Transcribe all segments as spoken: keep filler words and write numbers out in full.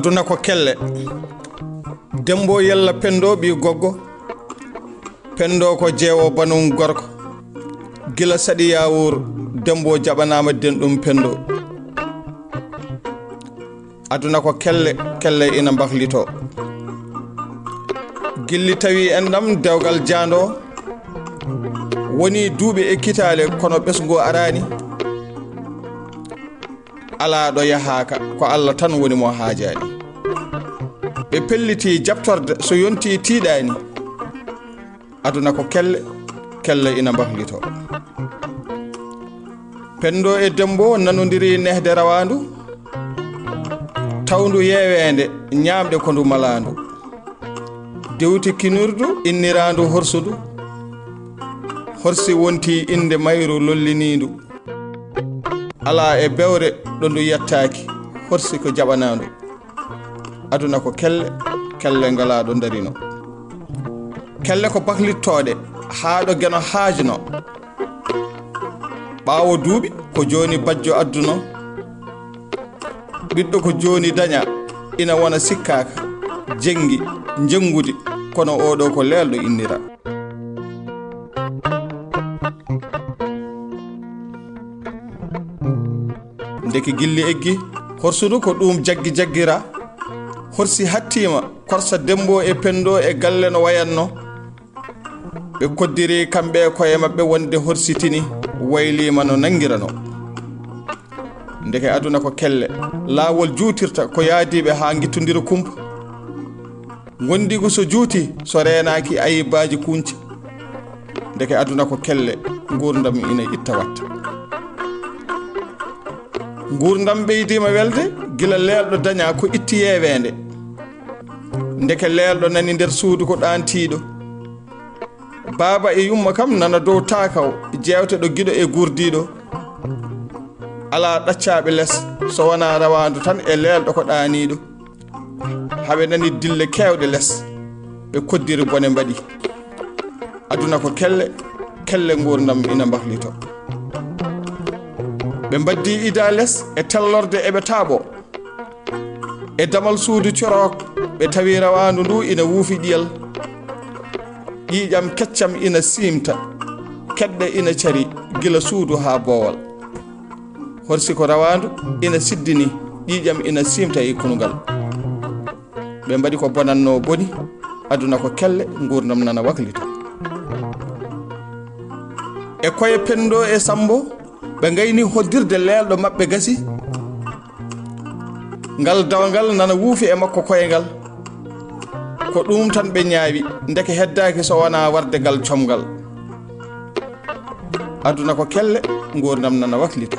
Aduna ko kelle. Dembo yella Pendo ɓi goggo. Pendo ko jeewo banum gorko. Gila saɗi yawur, Dembo jaɓanaama denɗum Pendo. Aduna ko kelle, kelle ina mbahlito. Gilli tawi en ɗam dewgal jaando. Woni duuɓi e kitaale, kono ɓesngu araani. Alaa ɗo yahaaka, ko Allah tan woni mo haajaani. Ɓe pelliti jaɓtorde, so yonti tiiɗaani. Aduna ko kelle, kelle ina mbahlito. Pendo e Dembo nanondiri nehde rawaandu, tawndu yeeweende, ñaamde ko ndu malaandu. Dewti kinirdu inniraandu horsudu, horsi wonti innde mayru lolliniindu. Alaa e bewre ɗo ndu yettaaki, horsi ko jaɓanaandu. Aduna ko kelle, kelle ngalaa ɗo darino. Kelle ko baklittooɗe, haa ɗo Geno haajno. Ɓaawo duuɓi, ko jooni bajjo adduno. Ɓiɗɗo ko jooni daña, ina wona sikkaaka, jenngi, njenngudi, kono oɗo ko leelɗo innira. Ndeke gilli eggi, horsudu ko ɗum jaggi jaggira. Horsi hattiima, korsa Dembo e Pendo e galle no wayatno. Ɓe koddiri kamɓe e koye maɓɓe wonde horsitini, waylima no nangirano. Ndeke aduna ko kelle, laawol juutirta ko yaadiiɓe haa ngittondira kumpa. Ngondigu so juuti, so reenaaki ayibaaji kunci. Ndeke aduna ko kelle, nguurndam ina itta watta. Nguurndam ɓeydiima welde, gila leelɗo daña ko itti yeeweende. Ndeke leelɗo nani nder suudu ko ɗaantiiɗo. Baaba e yumma kam nana dow taakaw, jeewte ɗo giɗo e guurdiiɗo. Alaa ɗaccaaɓe les, so wonaa rawaandu tan e leelɗo ko ɗaaniiɗo. Haɓe nani dille keewɗe les, ɓe koddiri bone mbaɗi. Aduna ko kelle, kelle nguurndam ina mbahlito. Ɓe mbaddi ida les e tellorde eɓe taaɓo. E damal suudu corok, ɓe tawi rawaandu ndu ina wuufi ɗiyal. Ƴiiƴam keccam ina siimta, keɗɗe ina cari gila suudu haa boowal. Horsi ko rawaandu ina siddini, ƴiiƴam ina siimta e kunugal. Ɓe mbaɗi ko bonannoo boni, aduna ko kelle, nguurndam nana waklita. E koye Pendo e Sambo, ɓe ngayni hoddirde leelɗo maɓɓe gasi. Ngal dawngal nana wuufi e makko koyngal. Ko ɗum tan ɓe ñaawi, ndeke heddaaki so wonaa warde ngal comgal. Aduna ko kelle, nguurndam nana waklita.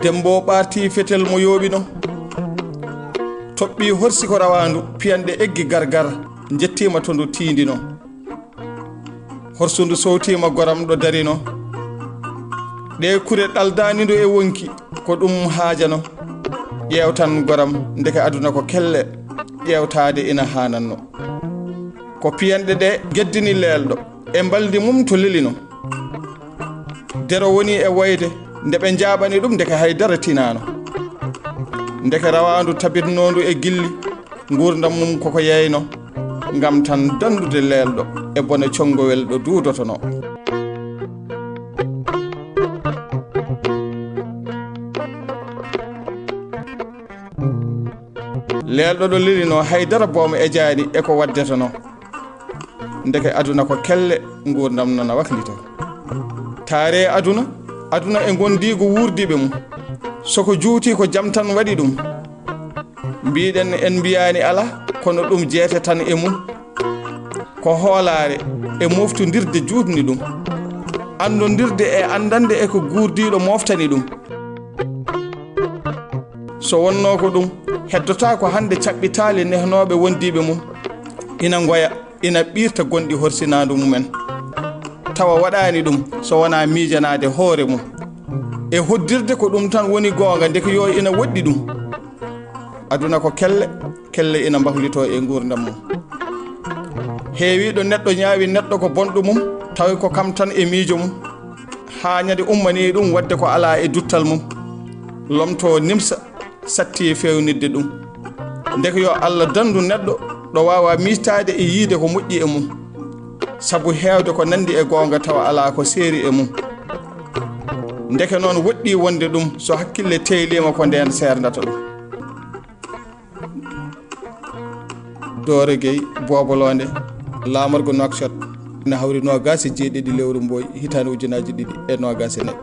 Dembo ɓaarti fetel mo yooɓino. Toɓɓi horsi ko rawaandu, piyanɗe eggi gargar, njettiima to ndu tiindino. Horsundu sowtiima goram ɗo darino. Ɗe kure ɗaldaani ndu e wonki, ko ɗum haajano. Ƴeewtan goram, ndeke aduna ko kelle, ƴeewtaade ina haananno. Ko piyanɗe ɗe ngeddini leelɗo e mbaldi mum to lelino. Dero woni e woyde, nde ɓe njaaɓani ɗum, ndeke hay dara tinaano. Ndeke rawaandu tabitnoondu e gilli, nguurndam mum koko yeyno, ngam tan danndude leelɗo e bone conngowel ɗo duudotono. Leelɗo ɗo lelino, hay dara boomo ejaani e ko waddeteno. Ndeke aduna ko kelle, nguurndam nana waklito. Taare aduna, aduna e ngondiigu wuurdiiɓe mum. So ko juuti, ko jam tan waɗi ɗum. Mbiɗen en mbiyaani alaa, kono ɗum jeete tan e mum. Ko hoolaare e moftondirde juutni ɗum. Anndondirde e anndande e ko guurdiiɗo moftani ɗum. So wonnoo ko ɗum, heddotaako hannde caɓɓitaali nehnooɓe wondiiɓe mum. Ina ngoya, ina ɓiirta gonɗi horsinaandu mumen. Tawa waɗaani ɗum so wonaa miijanaade hoore mum. E hoddirde ko ɗum tan woni goonga, ndeke yo ina woɗɗi ɗum. Aduna ko kelle, kelle ina mbahlitoo e nguurndam mum. Heewiiɗo neɗɗo ñaawi neɗɗo ko bonɗo mum, tawi ko kam tan e miijo mum. Haa ñande ummanii ɗum waɗde ko alaa e duttal mum. Lomtoo nimsa, satti e feewnitde ɗum. Ndeke yo Allah danndu neɗɗo ɗo waawa miijtaade e yiyde ko moƴƴi e mum, sabu heewde ko nanndi e goonga tawa alaa ko seeri e mum. Ndeke noon woɗɗii wonde ɗum so hakkille teeyliima ko ndeen seernata ɗum. Doore Gueye, Boobo Loonde, laamorgo Nouakchott, ina hawri noogaas e jeeɗiɗi lewru Mbooy, hitaande ujunaaji ɗiɗi e noogaas e nayi.